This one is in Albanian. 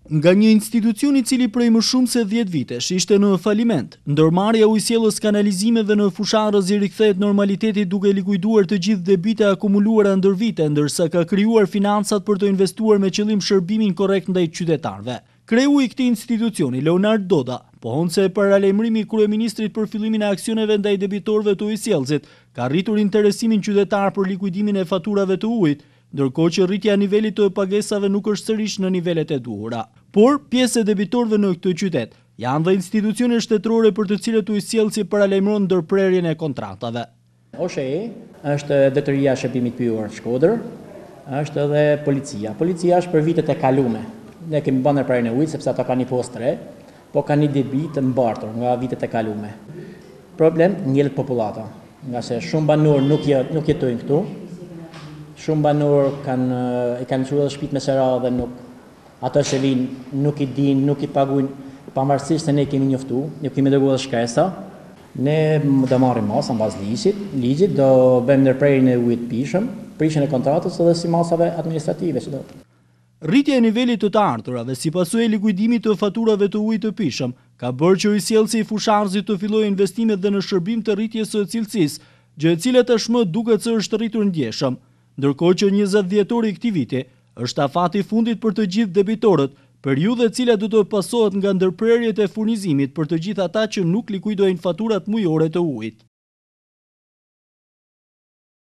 Nga një institucion i cili prej më shumë se dhjetë vitesh ishte në faliment, ndërmarrja e ujësjellës kanalizimeve në Fushë-Arrëz i rikthehet normalitetit duke likuiduar të gjithë debitet e akumuluara ndër vite, ndërsa ka krijuar financat për të investuar me qëllim shërbimin korrekt ndaj qytetarëve. Kreu i këtij institucioni, Leonard Doda, pohon se paralajmërimi i kryeministrit për fillimin e aksioneve ndaj debitorëve të ujësjellësit ka rritur interesimin qytetar për likuidimin e faturave të ujit, ndërkohë që rritja e nivelit të pagesave nuk është sërish në nivelet e duhura. Por, pjesë e debitorëve në këtë qytet, janë dhe institucione shtetërore për të cilët ujësjellësi paralajmëron ndërprerjen e kontratave. OSHEE, është Drejtoria e Shërbimit Pyjor në Shkodër, është edhe policia. Policia është për vitet e kalume. Ne kemi bërë ndërprerjen e ujit sepse ata kanë një postë të re, po kanë një debit të mbartur nga vitet e kalume. Problem ngelet popullata, ngase shumë banorë nuk nuk jetojnë këtu. Shumë banorë kanë i kanë lëshuar edhe shtëpitë me qera dhe nuk ato që vijnë nuk i dinë, nuk i paguajnë, pavarësisht se ne kemi njoftu, ju kemi dërguar edhe shkresa. Ne do marrim masa në bazë ligjit, ligjit do bëjmë ndërprerjen e ujit të pijshëm, prishjen e kontratës edhe si masave administrative që do. Rritja e nivelit të të ardhurave si pasojë e likuidimit të faturave të ujit të pijshëm, ka bërë që ujësjellësi i Fushë-Arrëzit të fillojë investimet dhe në shërbim të rritjes së cilësisë, gjë e cila tashmë duket se është rritur ndjeshëm. Ndërkohë që 20 dhjetori i këtij viti është afati i fundit për të gjithë debitorët, periudhë e cila do të pasohet nga ndërprerjet e furnizimit për të gjithë ata që nuk likuidojnë faturat mujore të ujit.